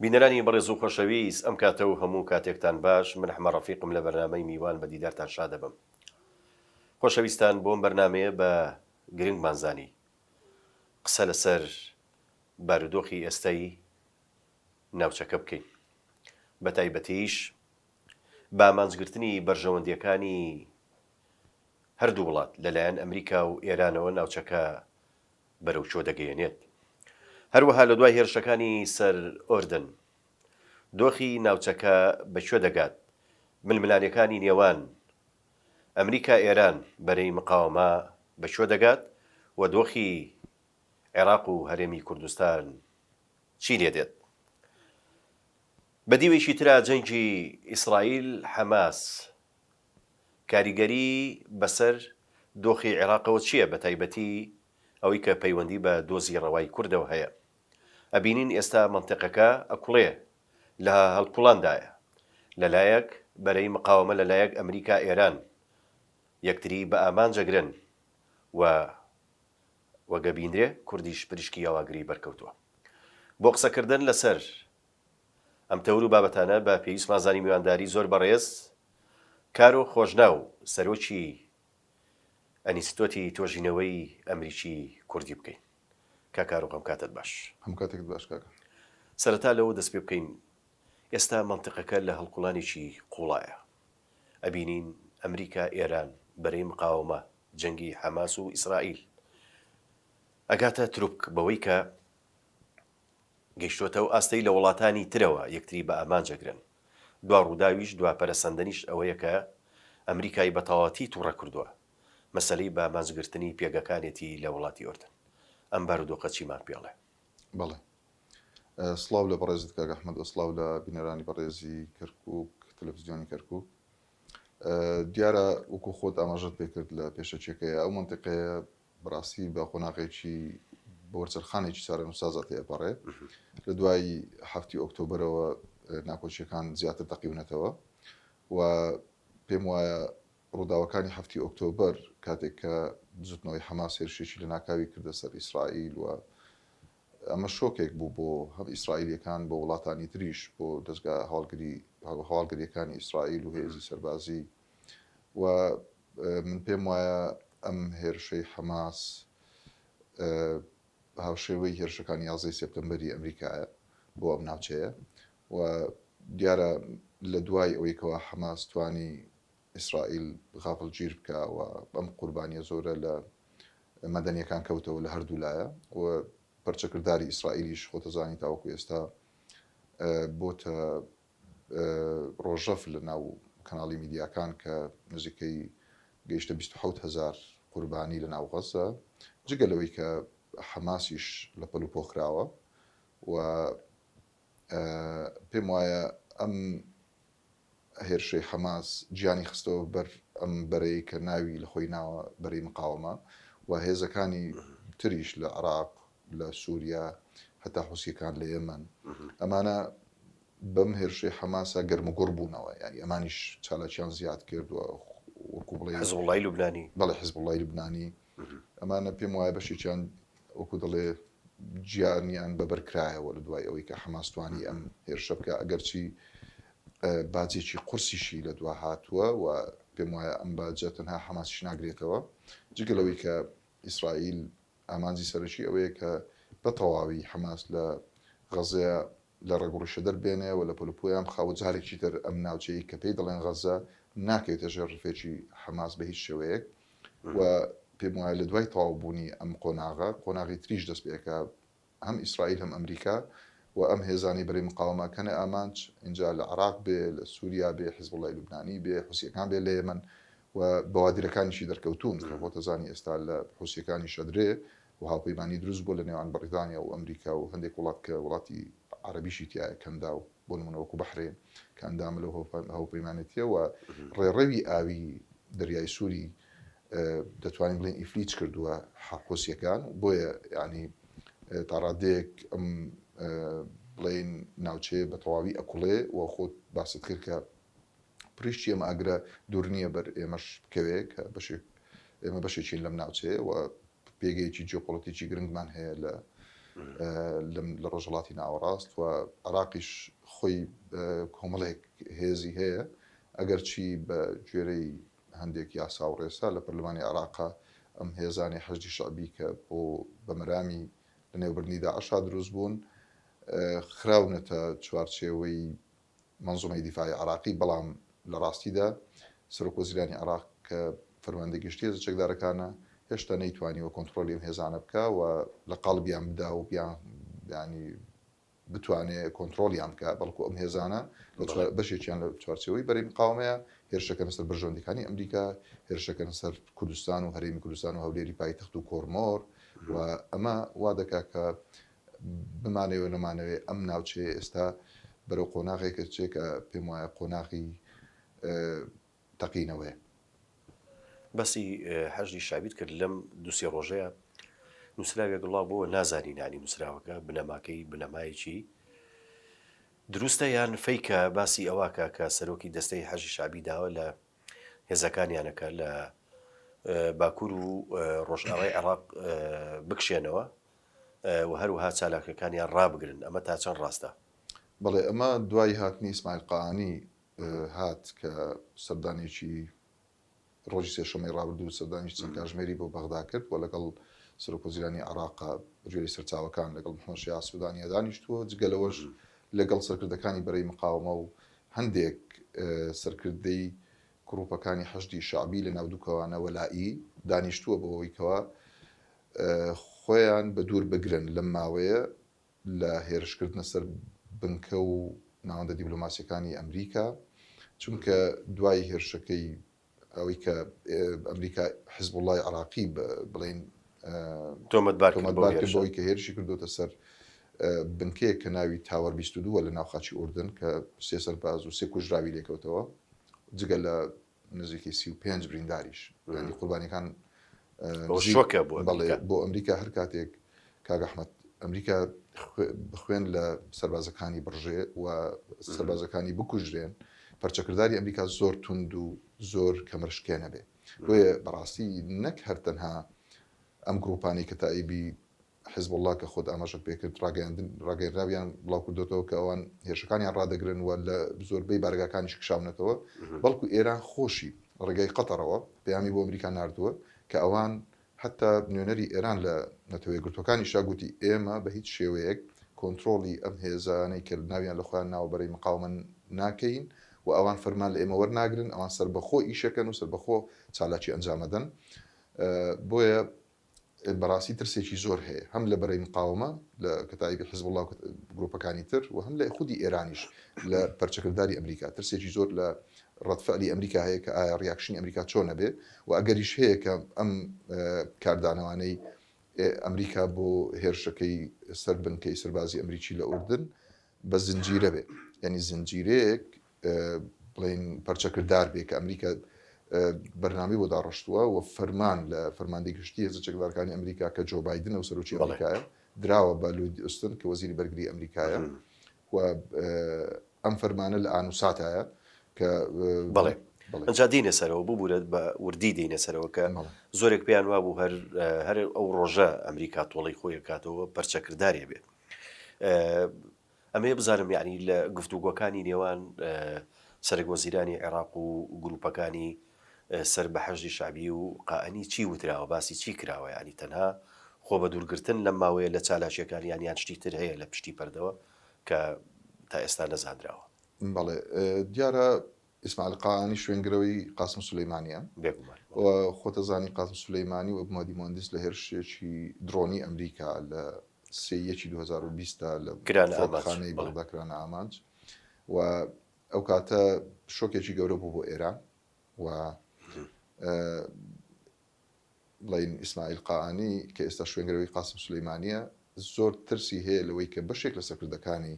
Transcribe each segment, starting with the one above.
بینەرانی بەڕێز و خۆشەویست ئەم کاتە و هەموو کاتێکتان باش، من حەمە ڕەفیقم لە بەرنامەی میوان بە دیدارتان شادەبم. خۆشەویستان بۆ ئەم بەرنامەیە بە گرنگمان زانی قسە لەسەر بارودۆخی ئێستای ناوچەکە بکەین بە تایبەتیش بە ئامانجگرتنی بەرژەوەندییەکانی هەردوو وڵات لەلایەن ئەمریکا و ئێرانەوە ناوچەکە بەرەو کوێ دەگەیەنێت. هەروەها لە دوای هێرشەکانی سەر ئۆردن، دۆخی ناوچەکە بە کوێ دەگات، ململانێکانی نێوان ئەمریکا ئێران بەرەی مقاوەمە بە کوێ دەگات و دۆخی عێراق و هەرێمی کوردستان چی لێدێت؟ بە دیوێکی ترا جەنگی ئیسرائیل حەماس کاریگەری بەسەر دۆخی عێراقەوە چییە بەتایبەتی ئەوەی کە پەیوەندی بە دۆزی ڕەوای کوردەوە هەیە؟ ئەبینین ئێستا مەنتیقەکە ئەکوڵێ لە هەڵکوڵاندایە لەلایەک بەرەی مقاوەمە لەلایەک ئەمریکا ئێران یەکتری بە ئامانج ئەگرن و وەک ئەبینرێ کوردیش پریشکی ئەواگری بەرکەوتووە. بۆ قسەکردن لەسەر ئەم تەور و بابەتانە بە پێویستمان زانی میوانداری زۆر بەڕێز کارۆ خۆشناو سەرۆکی ئەنیستۆتی تۆژینەوەی ئەمریکی کوردی بکەین. کاک کارۆ هەم کاتت باش. هەم کاتێکت باش کاکە. سەرەتا لەوە دەست پێ بکەین ئێستا مەنتیقەکە لە هەڵقوڵانێکی قوڵایە. ئەبینین ئەمریکا ئێران بەرەی مقاوەمە جەنگی حەماس و ئیسرائیل ئەگاتە تروپک بەوەی کە گەیشتۆتە ئەو ئاستەی لە وڵاتانی ترەوە یەکتری بە ئامانج ئەگرن. دوا ڕووداویش دوا پەرەسەندنیش ئەوەیە کە ئەمریکای بە تەواوەتی توڕە کردووە. مەسەلەی بە ئامانج گرتنی پێگەکانێتی لە وڵاتی ئوردن. ئەم بارودۆخە چیمان پێ ئەڵێ؟ بەڵێ. سڵاو لە بەڕێزت کاک ئەحمەد و سڵاو لە بینەرانی بەڕێزی کەرکووک، تەلەفزیۆنی کەرکووک. دیارە وەکو خۆت ئاماژەت پێکرد لە پێشەکیەکەیە ئەو مەنتیقەیە بەڕاستی بە قۆناغێکی بە وەرچەرخانێکی چارەنووسسازا تێئەپەڕێ. لە دوای حەفتی ئۆکتۆبەرەوە ناکۆکییەکان زیاتر تەقیونەتەوە و پێم وایە ڕووداوەکانی حەفتی ئۆکتۆبەر کاتێک کە بزوتنەوەی حەماس هێرشێکی لەناکاوی کردە سەر ئیسرائیل و ئەمە شۆکێک بوو بۆ هەم ئیسرائیلیەکان بۆ وڵاتانی تریش بۆ دەزگا هەواڵگری هەواڵگریەکانی ئیسرائیل و هێزی سەربازی و من پێم وایە ئەم هێرشەی حەماس هاوشێوەی هێرشەکانی یازدەی سێپتەمبەری ئەمریکایە بۆ ئەم ناوچەیە و دیارە لە دوای ئەوەی کەوا حەماس توانی ئیسرائیل غافڵگیر بکا و ئەم قوربانیە زۆرە لە مەدەنیەکان کەوتەوە لە هەردوو لایە و پەرچەکرداری ئیسرائیلیش خۆتەزانی تاوەکو ئێستا بۆتە ڕۆژەف لە ناو کەناڵی میدیاکان کە نزیکەی گەیشتە 27 هەزار قوربانی لە ناو غەزە جگە لەوەی کە حەماسیش لە پەل و پۆخراوە و پێم وایە ئەم هێرشەی حەماس گیانی خستەوە بەر ئەم بەرەی کە ناوی لە خۆی ناوە بەرەی مقاوەمە و هێزەکانی تریش لە عێراق، لە سووریا، هەتا حوسییەکان لە یەمەن، ئەمانە بەم هێرشەی حەماسە گەرموگوڕ بوونەوە، یانی ئەمانیش چالاکیان زیاد کرد و وەکوو بڵێی حزبوڵڵای لوبنانی. بەڵێ حزبوڵڵای لوبنانی. ئەمانە پێم وایە بەشێکیان وەکوو دەڵێ گیانیان بەبەر کرایەوە لە دوای ئەوەی کە حەماس توانی ئەم هێرشە بکا، ئەگەرچی باجێکی قورسیشی لە دوا هاتووە و پێم وایە ئەم باجە تەنها حەماسیش ناگرێتەوە، جگە لەوەی کە ئیسرائیل ئامانجی سەرەکی ئەوەیە کە بە تەواوی حەماس لە غەزەیە لە ڕەگوڕیشە دەربێنێ و لە پەلوپۆیان بخا و جارێکی تر ئەم ناوچەی کە پێی دەڵێن غەزە ناکەوێتە ژێر ڕفێکی حەماس بە هیچ شێوەیەک و پێم وایە لە دوای تەواو بوونی ئەم قۆناغە قۆناغی تریش دەست پێ ئەکا هەم ئیسرائیل هەم ئەمریکا و ئەم هێزانەی بەرەی مقاوەمە ئەکەنە ئامانج ئینجا لە عێراق بێ لە سووریا بێ حیزبوڵای لوبنانی بێ حوسیەکان بێ لە یەمەن و بەوادیرەکانیشی دەرکەوتوون کە خۆتەزانی ئێستا لە حوسیەکانیش ئەدرێ و هاوپەیمانی دروست بووە لە نێوان بەڕیتانیا و ئەمریکا و هەندێک وڵات کە وڵاتی عەرەبیشی تیایە کەنداو بۆ نمونە وەکو بەحرەین کە ئەندامە لەو هاوپەیمانێتیە و ڕێڕەوی ئاوی دەریای سووری دەتوانین بڵێین ئیفلیج کردووە حوسیەکان بۆیە یانی تاڕادەیەک ئەم بڵێین ناوچەیە بە تەواوی ئەکوڵێ و خۆت باست کرد کە پریشکی ئەم ئاگرە دوور نییە بەر ئێمەش بکەوێ کە بەشێک ئێمە بەشێکین لەم ناوچەیە و پێگەیەکی جیۆپۆڵەتیکی گرنگمان هەیە لە. لە ڕۆژهەڵاتی ناوەڕاست و عێراقیش خۆی کۆمەڵێک هێزی هەیە ئەگەرچی بە گوێرەی هەندێک یاسا و ڕێسا لە پەرلەمانی عێراقا ئەم هێزانەی حەشدی شەعبی کە بۆ بە مەرامی لەنێوبردنی داعشا دروست بوون خراونەتە چوارچێوەی مەنزومەی دیفاعی عێراقی، بەڵام لە ڕاستیدا سەرۆک وەزیرانی عێراق کە فەرماندەی گشتی هێزە چەکدارەکانە هێشتا نەیتوانیوە کۆنتڕۆلی ئەم هێزانە بکا و لە قاڵبیان بدا و بیان یانی بتوانێ کۆنتڕۆڵیان بکا، بەڵکو ئەم هێزانە لە چوار بەشێکیان لە چوارچێوەی بەرەی مقاوەمەیە هێرشەکەنە سەر بەرژەوەندیەکانی ئەمریکا، هێرشەکەنە سەر کوردستان و هەرێمی کوردستان و هەولێری پایتەخت و کۆرمۆر و ئەمە وا دەکا کە بمانەوێ و نەمانەوێ ئەم ناوچەیە ئێستا بەرەو قۆناغێک ئەچێ کە پێم وایە قۆناغی تەقینەوەیە. باسی حەشدی شەعبیت کرد لەم دوو سێ ڕۆژەیە نووسراوێک بڵاو بۆوە نازانین یانی نووسراوەکە بنەماکەی بنەمایەکی دروستە یان فەیکە باسی ئەوەکە کە سەرۆکی دەستەی حەشدی شەعبی داوا لە هێزەکانیانەکە لە باکوور و ڕۆژئاوای عێراق بکشێنەوە و هەروەها چالاکەکانیان ڕابگرن ئەمە تا چەند ڕاستە؟ بەڵێ ئەمە دوای هاتنی ئیسماعیل قائانی هات کە سەردانێکی ڕۆژی سێشەممەی ڕابردوو سەردانێکی چەند کاژمێری بۆ بەغدا کرد و لەگەڵ سەرۆکوەزیرانی عێراق بەگوێرەی سەرچاوەکان لەگەڵ محەمەد شیاع سودانییە دانیشتووە، جگە لەوەش لەگەڵ سەرکردەکانی بەرەی مقاوەمە و هەندێک سەرکردەی گروپەکانی حەشدی شەعبی لە ناو دووکەوانە وەلائی دانیشتووە بۆ ئەوەی کەوا خۆیان بەدوور بگرن لەم ماوەیە لە هێرشکردنە سەر بنکە و ناوەندە دیبلۆماسیەکانی ئەمریکا، چونکە دوای هێرشەکەی ئەوەی کە ئەمریکا حزبوڵای عراقی بڵێین تۆمەتبار کرد بەوەی کە هێرشی کردوتە سەر بنکەیەک کە ناوی تاوەر 22 لە ناو خاکی ئوردن کە سێ سەرباز و سێ کوژراوی لێکەوتەوە جگە لە نزیکەی 35 برینداریش یانی قوربانیەکان شۆکە بۆ بەڵێ بۆ ئەمریکا هەر کاتێک کاک ئەحمەد ئەمریکا خوێن لە سەربازەکانی بڕژێ و سەربازەکانی بکوژرێن پەرچەکرداری ئەمریکا زۆر توند و زۆر کەمەرشکێنە بێ بۆیە بەڕاستی نەک هەر تەنها ئەم گروپانەی کە تائیبی حیزبوڵڵا کە خۆت ئاماژەت پێکرد ڕاگەیاندن ڕاگەیەنراویان بڵاوکردۆتەوە کە ئەوان هێرشەکانیان ڕادەگرن و لە زۆربەی بارەگاکانیش کشاونەتەوە، بەڵکو ئێران خۆشی لە ڕێگای قەتەڕەوە پەیامی بۆ ئەمریکا ناردووە کە ئەوان حەتا نوێنەری ئێران لە نەتەوە یەکگرتووەکانیشا گوتی ئێمە بە هیچ شێوەیەک کۆنترۆڵی ئەم هێزانەی کە ناویان لە خۆیان ناوە بەرەی مقاومە ناکەین و ئەوان فەرمان لە ئێمە وەرناگرن، ئەوان سەربەخۆ ئیشەکەن و سەربەخۆ چالاکی ئەنجامەدەن. بۆیە بەڕاستی ترسێکی زۆر هەیە هەم لە بەرەی مقاوەمە لە کەتایبی حزبوڵا و گروپەکانی تر و هەم لە خودی ئێرانیش لە پەرچەکرداری ئەمریکا ترسێکی زۆر لە ڕەدفعلی ئەمریکا هەیە کە ئایا reaction ی ئەمریکا چۆن ئەبێ و ئەگەریش هەیە کە ئەم کاردانەوانەی ئەمریکا بۆ هێرشەکەی سەر بنکەی سەربازی ئەمریکی لە ئوردن بە زنجیرە بێ یعنی زنجیرەیەک بڵێین پەرچەکردار بێ کە ئەمریکا بەرنامەی بۆ داڕشتووە و فەرمان لە فەرماندەی گشتی هێزە چەکدارەکانی ئەمریکا کە جۆ بایدنە و سەرۆکی ئەمریکایە دراوە بە لوید ئوستن کە وەزیری بەرگری ئەمریکایە و ئەم فەرمانە لە ئان و ساتایە کە بەڵێ ئەجا دینە سەرەوە ببوورە بە وردی دینە سەرەوە کە زۆرێک پێیان وابوو هەر هەر ئەو ڕۆژە ئەمریکا تۆڵی خۆی کاتەوە پەرچەکردارێ بێت ئەمەوێ بزانم یەعنی لە گفتوگۆکانی نێوان سەرەک وەزیرانی عێراق و گروپەکانی سەر بە حەشدی شەعبی و قائانی چی وتراوە باسی چی کراوە یەعنی تەنها خۆ بە دوورگرتن لەم ماوەیە لە چالاکیەکانیان یان شتی تر هەیە لە پشتی پەردەوە کە تا ئێستا نەزانراوە؟ بەڵێ دیارە ئیسماعیل قائانی شوێنگرەوەی قاسم سولەیمانییە. بێگومان. و خۆت ئەزانی قاسم سولەیمانی و ئەبو مەهدی موهەندیس لە هێرشێکی درۆنی ئەمریکا لە سێ یەکی 2020 دا لە کرانە ئامانج. فڕۆکەخانەی بەڵێ. بەغدا کرانە ئامانج و ئەو کاتە شۆکێکی گەورە بوو بۆ ئێران و بڵێین ئیسماعیل قائانی کە ئێستا شوێنگرەوەی قاسم سولەیمانییە، زۆر ترسی هەیە لەوەی کە بەشێک لە سەرکردەکانی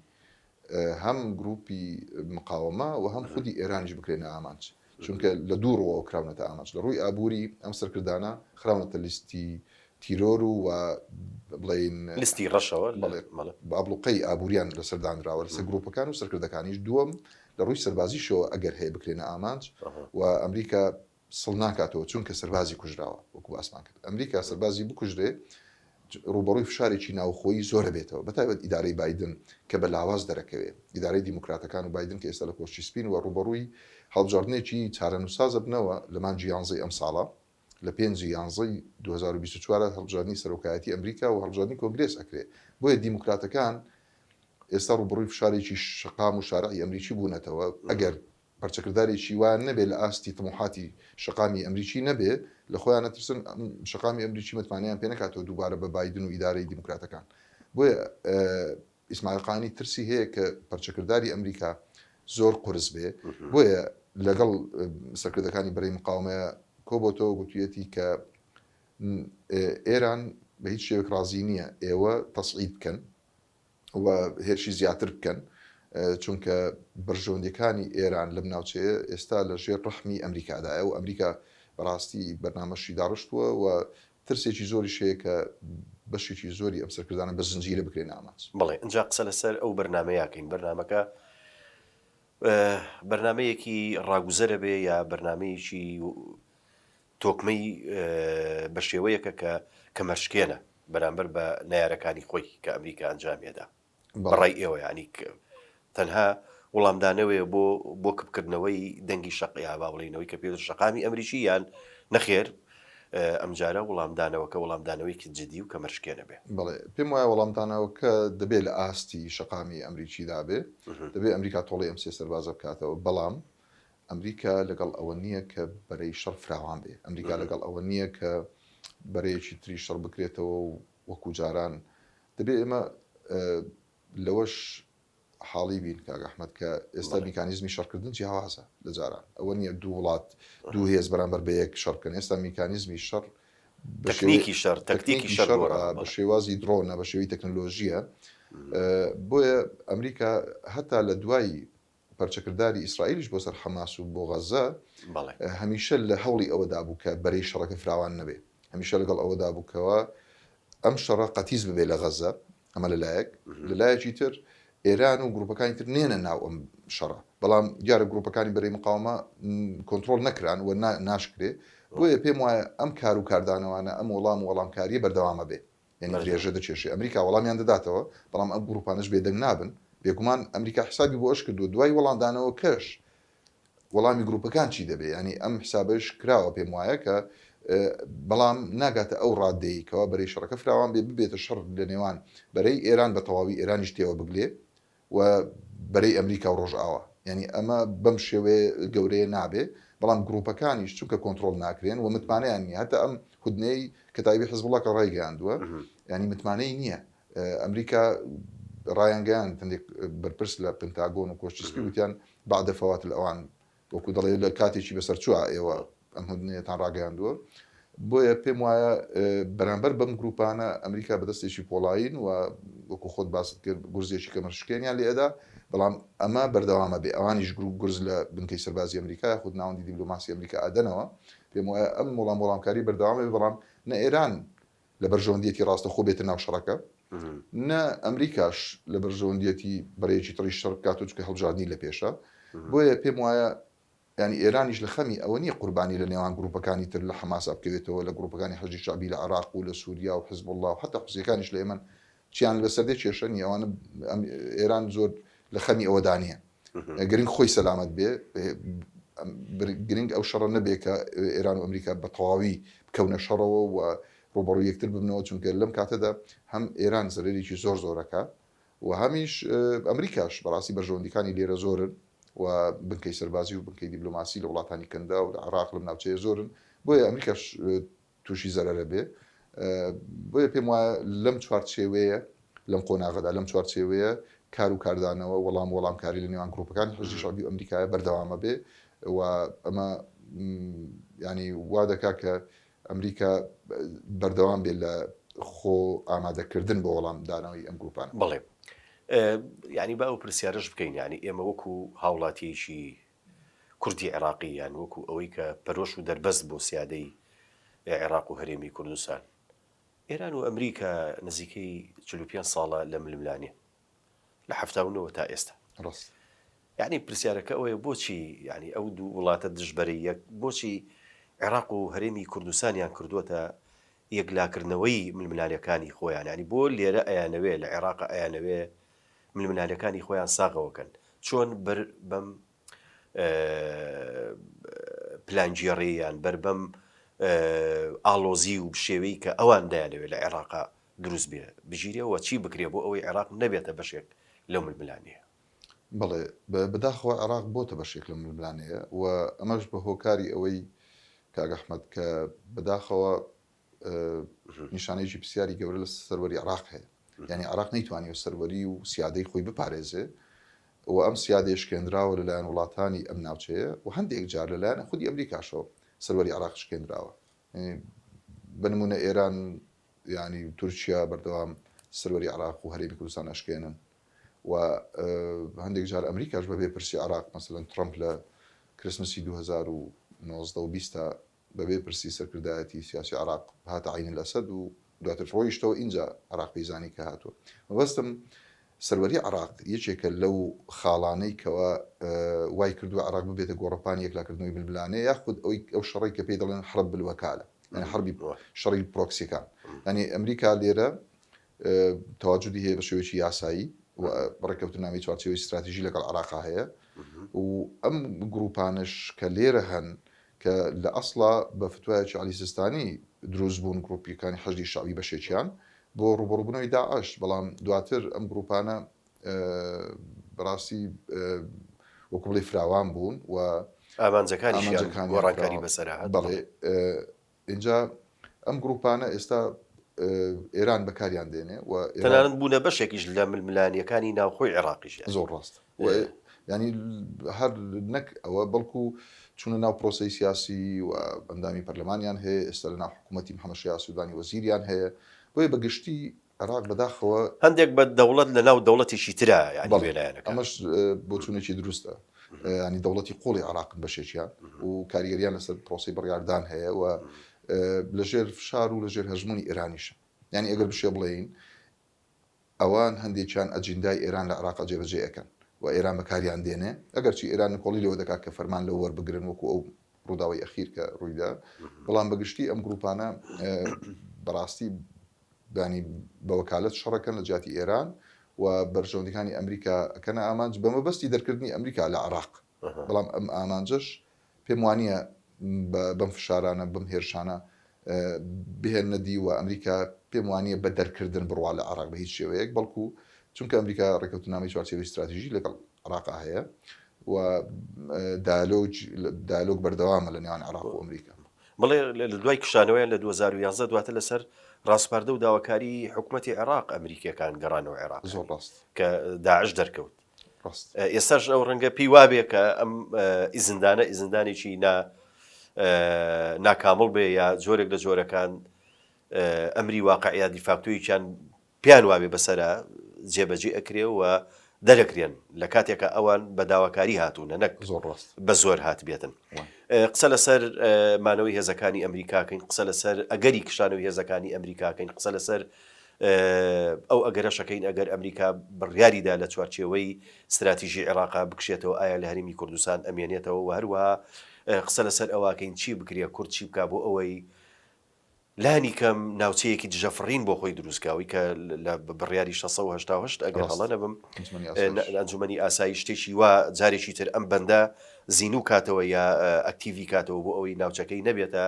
هەم گروپی مقاوەمە و هەم خودی ئێرانیش بکرێنە ئامانج، چونکە لە دوو ڕووەوە کراونەتە ئامانج، لە ڕووی ئابووری ئەم سەرکردانە خراونەتە لیستی تیرۆر و بڵێین لیستی ڕەشەوە، بەڵێ ئابڵوقەی ئابووریان لەسەر دانراوە لەسەر گروپەکان و سەرکردەکانیش، دووەم لە ڕووی سەربازیشەوە ئەگەر هەیە بکرێنە ئامانج و ئەمریکا سڵ ناکاتەوە چونکە سەربازی کوژراوە وەکو باسمان کرد ئەمریکا سەربازی بکوژرێ. ڕووبەڕووی فشارێکی ناوخۆیی زۆر ئەبێتەوە، بەتایبەت ئیدارەی بایدن کە بە لاواز دەرەکەوێ. ئیدارەی دیموکراتەکان و بایدن کە ئێستا لە کۆشکی سپین و ڕووبەڕووی هەڵبژاردنێکی چارەنووسساز ئەبنەوە لە مانگی یانزەی ئەمساڵا، لە پێنج ی یانزەی 2024 هەڵبژاردنی سەرۆکایەتی ئەمریکا و هەڵبژاردنی کۆنگرێس ئەکرێ. بۆیە دیموکراتەکان ئێستا ڕووبەڕووی فشارێکی شەقام و شارعی ئەمریکی بوونەتەوە، ئەگەر پەرچەکردارێکی وایان نەبێ لە ئاستی تموحاتی شەقامی ئەمریکی نەبێ، لە خۆیان ئەترسن شەقامی ئەمریکی متمانەیان پێ نەکاتەوە دووبارە بە بایدن و ئیدارەی دیموکراتەکان. بۆیە ئیسماعیل قائانی ترسی هەیە کە پەرچەکرداری ئەمریکا زۆر قورس بێ، بۆیە لەگەڵ سەرکردەکانی بەرەی مقاومەیە کۆبۆتەوە گوتویەتی کە ئێران بە هیچ شێوەیەک ڕازی نییە ئێوە تەسعید بکەن، و هێرشی زیاتر بکەن، چونکە بەرژەوەندیەکانی ئێران لەم ناوچەیە ئێستا لە ژێر ڕەحمی ئەمریکادایە و ئەمریکا بەڕاستی بەرنامەشی داڕشتووە و ترسێکی زۆریش هەیە کە بەشێکی زۆری ئەم سەرکردانە بە زنجیرە بکرێنە ئامانج. بەڵێ ئینجا قسە لەسەر ئەو بەرنامەیە کەین، بەرنامەکە بەرنامەیەکی ڕاگوزەرە بێ یا بەرنامەیەکی تۆکمەی بە شێوەیەکە کە کەمەرشکێنە بەرامبەر بە نەیارەکانی خۆی کە ئەمریکا ئەنجامیەدا بەڕای ئێوە یانی تەنها وڵامدانەوەیە بۆ بۆ کپکردنەوەی دەنگی شەق یا با بڵێینەوەی کە پێ شەقامی ئەمریکی یان نەخێر ئەمجارە وڵامدانەوەکە وڵامدانەوەیەکی جدی و کەمەرشکێنە بێ. بەڵێ پێم وایە وەڵامدانەوەکە دەبێ لە ئاستی شەقامی ئەمریکیدا بێ، دەبێ ئەمریکا تۆڵەی ئەم سێ سەربازە بکاتەوە، بەڵام ئەمریکا لەگەڵ ئەوە نییە کە بەرەی شەڕ فراوان بێ، ئەمریکا لەگەڵ ئەوە نییە کە بەرەیەکی تری شەڕ بکرێتەوە و وەکو جاران. دەبێ ئێمە لەوەش حاڵی بین کاک ئەحمەد کە ئێستا میکانیزمی شەڕکردن جیاوازە لە جاران. ئەوە نییە دوو وڵات، دوو هێز بەرامبەر بە یەک شەڕ بکەن. ئێستا میکانیزمی شەڕ تەکنیکی شەڕ، تەکتیکی شەڕ گۆڕاوە. بە شێوازی درۆنە، بە شێوەی تەکنەلۆژییە. بۆیە ئەمریکا هەتا لە دوای پەرچەکرداری ئیسرائیلیش بۆ سەر حەماس و بۆ غەززە هەمیشە لە هەوڵی ئەوەدا بوو کە بەرەی شەڕەکە فراوان نەبێ، هەمیشە لەگەڵ ئەوەدا بوو کەوا ئەم شەڕە قەتیس ببێ لە غەززە، ئەمە لە لایەک، لە لایەکی تر ئێران و گروپەکانی تر نێنە ناو ئەم شەڕە، بەڵام دیارە گروپەکانی بەرەی مقاومە کۆنترۆڵ نەکران و ناشکرێ، بۆیە پێم وایە ئەم کار و کاردانەوانە، ئەم وەڵام و وەڵامکارییە بەردەوامە بێ. یانی درێژە دەکێشێ ئەمریکا وەڵامیان دەداتەوە بەڵام ئەم گروپانەش بێدەنگ نابن بێگومان ئەمریکا حسابی بۆ ئەش کردووە دوای وەڵامدانەوەکەش وەڵامی گروپەکان چی دەبێ ینی ئەم حسابش کراوە پێم وایە کە بەڵام ناگاتە ئەو ڕادەی کەوا بەرەی شەڕەکە فراوان بێ ببێتە شەڕ لە نێوان بەرەی ئێران بە تەواوی ئێرانیش تێوە بگلێ و بەرەی ئەمریکا و ڕۆژئاوا یانی ئەمە بەم شێوەیە گەورەیە نابێ بەڵام گروپەکانیش چونکە کۆنترۆڵ ناکرێن و متمانەیان نییە هەتا ئەم هودنەی کەتایبی حزبوڵا کە ڕایگەیاندووە ینی متمانەی نییە ئەمریکا ڕایانگەیان هەندێک بەرپرس لە پنتاگۆن و کۆشکی سپی وتیان بعد فوات الاوان وەکو دەڵێ لە کاتێکی بەسەرچووە ئێوە ئەم هودنەیەتان ڕاگەیاندووە. بۆیە پێم وایە بەرامبەر بەم گروپانە ئەمریکا بە دەستێکی پۆڵایین و وەکو خۆت باست کرد گورزێکی کەمەرشکێنیان لێ ئەدا، بەڵام ئەمە بەردەوامە بێ ئەوانیش گروپ گورز لە بنکەی سەربازی ئەمریکا یاخود ناوەندی دیبلۆماسی ئەمریکا ئەدەنەوە. پێم وایە ئەم وەڵام وەڵامکاری بەردەوامە بێ، بەڵام نە ئێران لە بەرژەوەندیەتی ڕاستەخۆ بێتە ناو شەڕەکە، نە ئەمریکاش لە بەرژەوەندیەتی بەرەیەکی تڕی شەڕ بکاتەوە چونکە هەڵبژاردنی لە پێشە. بۆیە پێم وایە یانی ئێرانیش لە خەمی ئەوە نییە قوربانی لە نێوان گروپەکانی تر لە حەماسا بکەوێتەوە، لە گروپەکانی حەشدی شەعبی لە عێراق و لە سوریا و حزبوڵڵا و حەتا حوسییەکانیش لە یەمەن چیان لەسەر دێ کێشە نییە ئەوانە ئێران زۆر لە خەمی ئەوەدا نییە گرنگ خۆی سەلامەت بێ گرنگ ئەو شەڕە نەبێ کە ئێران و ئەمریکا بە تەواوی بکەونە شەڕەوە و ڕوبەڕوو یەکتر ببنەوە چونکە لەم کاتەدا هەم ئێران زەرەرێکی زۆر زۆرەکە و هەمیش ئەمریکاش بەڕاستی بەرژەوەندیەکانی لێرە زۆرن و بنکەی سەربازی و بنکەی دیبلۆماسی لە وڵاتانی کەندا و لە عێراق لەم ناوچەیە زۆرن بۆیە ئەمریکاش تووشی زەرەرە بێ بۆیە پێم وایە لەم چوارچێوەیە لەم قۆناغەدا لەم چوارچێوەیە کار و کاردانەوە وەڵام وەڵامکاری لە نێوان گروپەکانی حەشدی شەعبی و ئەمریکایە بەردەوامە بێ و ئەمە ینی وا دەکا کە ئەمریکا بەردەوام بێت لە خۆ ئامادەکردن بۆ وەڵامدانەوەی ئەم گروپانە. بەڵێ یانی با ئەو پرسیارەش بکەین یانی ئێمە وەکو هاوڵاتیەکی کوردی عێراقی یان وەکو ئەوەی کە پەرۆش و دەربەست بۆ سیادەی عێراق و هەرێمی کوردستان ئێران و ئەمریکا نزیکەی 45 ساڵە لە ململانێ لە 79 تا ئێستا ڕاست یانی پرسیارەکە ئەوەیە بۆچی یانی ئەو دوو وڵاتە دژبەرەی یەک بۆچی عێراق و هەرێمی کوردستانیان کردووەتە. یەکلاکردنەوەی ململانێکانی خۆیان یانی بۆ لێرە ئەیانەوێ لە عێراق ئەیانەوێ ململانێکانی خۆیان ساغەوە کەن چۆن بەر بەم پلانگێڕی یان بەر بەم ئاڵۆزی و بشێوی کە ئەوان دەیانەوێت لە عێراقا دروست بێ بگیرێ و چی بکرێ بۆ ئەوەی عێراق نەبێتە بەشێک لەو ململانێیە؟ بەڵێ، بەداخەوە عێراق بۆتە بەشێک لەم ململانێیە و ئەمەش بە هۆکاری ئەوەی کاک ئەحمەد کە بەداخەوە نیشانەیەکی پرسیاری گەورە لە سەروەری عێراق هەیە. یانی عێراق نەیتوانیوە سەروەری و سیادەی خۆی بپارێزێ و ئەم سیادەیە شکێنراوە لەلایەن وڵاتانی ئەم ناوچەیە و هەندێک جار لەلایەن خودی ئەمریکاشەوە سەروەری عێراق شکێنراوە. بە نموونە ئێران یانی تورکیا بەردەوام سەروەری عێراق و هەرێمی کوردستان ئەشکێنن و هەندێک جار ئەمریکاش بەبێ پرسی عێراق مەسەلەن ترەمپ لە کریسمسی 2019 و 20 بەبێ پرسی سەرکردایەتی سیاسی عێراق هاتە عەین الاسد و دواتر ڕۆیشتەوە ئینجا عێراق پێی زانی کە هاتووە. مەبەستم سەروەری عێراق یەکێکە لەو خاڵانەی کەوا وای کردووە عێراق ببێتە گۆڕەپانی یەکلاکردنەوەی ململانێ یاخود ئەوەی ئەو شەڕەی کە پێی دەڵێن حرب بالوکالە یانی حربی شەڕی پرۆکسیەکان یانی ئەمریکا لێرە تەواجودی هەیە بە شێوەیەکی یاسایی و ڕێککەوتنامەی چوارچێوەی ستراتیژی لەگەڵ عێراقا هەیە و ئەم گروپانەش کە لێرە هەن کە لە ئەسڵا بە فتوایەکی عەلی سیستانی دروست بوون گروپیەکانی حەشدی شەعبی بەشێکیان بۆ ڕووبەڕووبوونەوەی داعش بەڵام دواتر ئەم گروپانە بەڕاستی وەکو بڵێی فراوان بوون و ئامانجەکانیشیان گۆڕانکاری بەسەرا هات. بەڵێ ئینجا ئەم گروپانە ئێستا ئێران بەکاریان دێنێ و تەنانەت بوونە بەشێکیش لە ململانییەکانی ناوخۆی عێراقیش. زۆر ڕاستە. یانی هەر نەک ئەوە بەڵکو چوونە ناو پرۆسەی سیاسی و ئەندامی پەرلەمانیان هەیە، ئێستا لە ناو حکوومەتی محەممەد شیاع سوودانی وەزیریان هەیە، بۆیە بە گشتی عێراق بەداخەوە. هەندێک بە دەوڵەت لە ناو دەوڵەتێکی ترا یانی بەڵێ وێنایان ئەکەن. ئەمەش بۆچوونێکی دروستە. یانی دەوڵەتی قووڵی عێراقن بەشێکیان و کاریگەریان لەسەر پرۆسەی بڕیاردان هەیە و لەژێر فشار و لەژێر هەژموونی ئێرانیشن. یانی ئەگەر بشێ بڵێین ئەوان هەندێکیان ئەجیندای ئێران لە عێراقا جێبەجێ ئەکەن و ئێران بەکاریان دێنێ، ئەگەرچی ئێران نکۆڵی لەوە دەکات کە فەرمان لەو وەربگرن وەکو ئەو ڕووداوەی ئەخیر کە ڕوویدا، بەڵام بەگشتی ئەم گروپانە بەڕاستی یانی بە وەکالەت شەڕەکەن لە جیاتی ئێران و بەرژەوەندیەکانی ئەمریکا ئەکەنە ئامانج بە مەبەستی دەرکردنی ئەمریکا لە عێراق، بەڵام ئەم ئامانجەش پێم وانییە بەم فشارانە، بەم هێرشانە بهێننە دی و ئەمریکا پێم وانییە بە دەرکردن بڕوا لە عێراق بە هیچ شێوەیەک، بەڵکو چونکە ئەمریکا ڕێککەوتننامەی چوارچێوەی ستراتیژی لەگەڵ عێراقا هەیە و دایالۆگ دایالۆگ بەردەوامە لە نێوان عێراق و ئەمریکا. بەڵێ لە دوای کشانەوەیان لە 2011 دواتر لەسەر ڕاسپاردە و داواکاری حکومەتی عێراق ئەمریکییەکان گەڕانەوە عێراق زۆر ڕاست. کە داعش دەرکەوت. ئێستاش ئەو ڕەنگە پێی وابێ کە ئەم ئیزندانە ئیزندانێکی نا ناکامڵ بێ یا جۆرێک لە جۆرەکان ئەمری واقع یا دیفاکتۆیەکیان پێیان وابێ بەسەرا جێبەجێ ئەکرێ و دەرەکرێن لە کاتێکە ئەوان بە داواکاری هاتوونە نەک زۆر ڕاست بە زۆر هاتبێتن قسە لەسەر مانەوەی هێزەکانی ئەمریکاکەین قسە لەسەر ئەگەری کشانەوەی هێزەکانی ئەمریکاکەین قسە لەسەر ئەو ئەگەرەش ئەکەین ئەگەر ئەمریکا بڕیاری دا لە چوارچێوەی ستراتیژی عێراقا بکشێتەوە ئایا لە هەرێمی کوردستان ئەمێنێتەوە و هەروەها قسە لەسەر ئەوە ئەکەین چی بکرێ کورد چی بکا بۆ ئەوەی لانی کەم ناوچەیەکی دژە فڕین بۆ خۆی دروست کا ئەوەی کە لە بڕیاری 688 ئەگەر هەڵە نەبم ئەنجومەنی ئاسایش شتێکی وا جارێکی تر ئەم بەندە زینوو کاتەوە یا ئەکتیڤی کاتەوە بۆ ئەوەی ناوچەکەی نەبێتە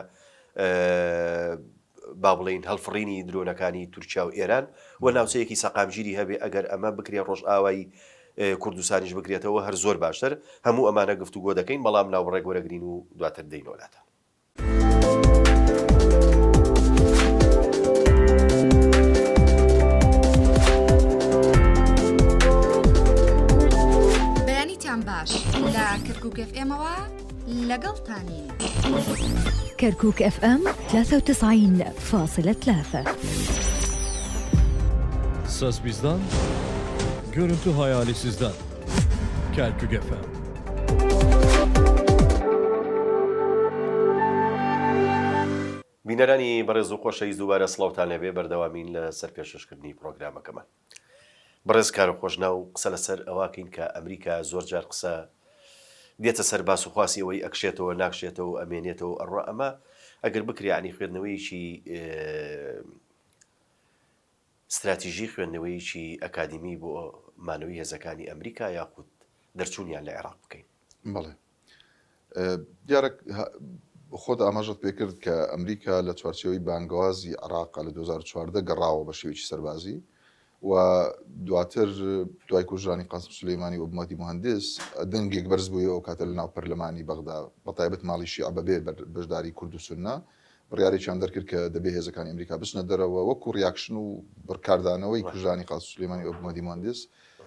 با بڵێین هەڵفڕینی درۆنەکانی تورکیا و ئێران و ناوچەیەکی سەقامگیری هەبێ ئەگەر ئەمە بکرێ ڕۆژئاوای کوردستانیش بکرێتەوە هەر زۆر باشتر هەموو ئەمانە گفتوگۆ دەکەین بەڵام ناوبڕێک وەرەگرین و دواتر دێینەوە لاتان. بەیانیتان باش لە کەرکوک ئێف ئێمەوە لەگەڵتانین. کەرکوک ئێف ئێم 93.3. Ses bizden, görüntü hayali sizden. Kerkük FM. بینەرانی بەڕێز و خۆشەویست دووبارە سڵاوتان لێبێ بەردەوامین لە سەر پێشکەشکردنی پڕۆگرامەکەمان. بەڕێز کارۆ خۆشناو قسە لەسەر ئەوەکەین کە ئەمریکا زۆر جار قسە دێتە سەر باس و خواسی ئەوەی ئەکشێتەوە ناکشێتەوە ئەمێنێتەوە ئەڕوا ئەمە. ئەگەر بکرێ یانی خوێندنەوەیەکی ستراتیژی خوێندنەوەیەکی ئەکادیمی بۆ مانەوەی هێزەکانی ئەمریکا یاخود دەرچوونیان لە عێراق بکەین. بەڵێ دیارە خۆت ئاماژەت پێکرد کە ئەمریکا لە چوارچێوەی بانگەوازی عێراقا لە 2014 گەڕاوە بە شێوەیەکی سەربازی و دواتر دوای کوژرانی قاسم سولەیمانی و ئەبومەهدی موهەندس دەنگێک بەرز بوویەوە ئەو کاتە لەناو پەرلەمانی بەغدا بەتایبەت ماڵی شیعە بەبێ بەشداری کورد و سوننە بڕیارێکیان دەرکرد کە دەبێ هێزەکانی ئەمریکا بچنە دەرەوە وەکو reaction و بڕکاردانەوەی کوژرانی قاسم سولەیمانی و ئەبومەهدی موهەندس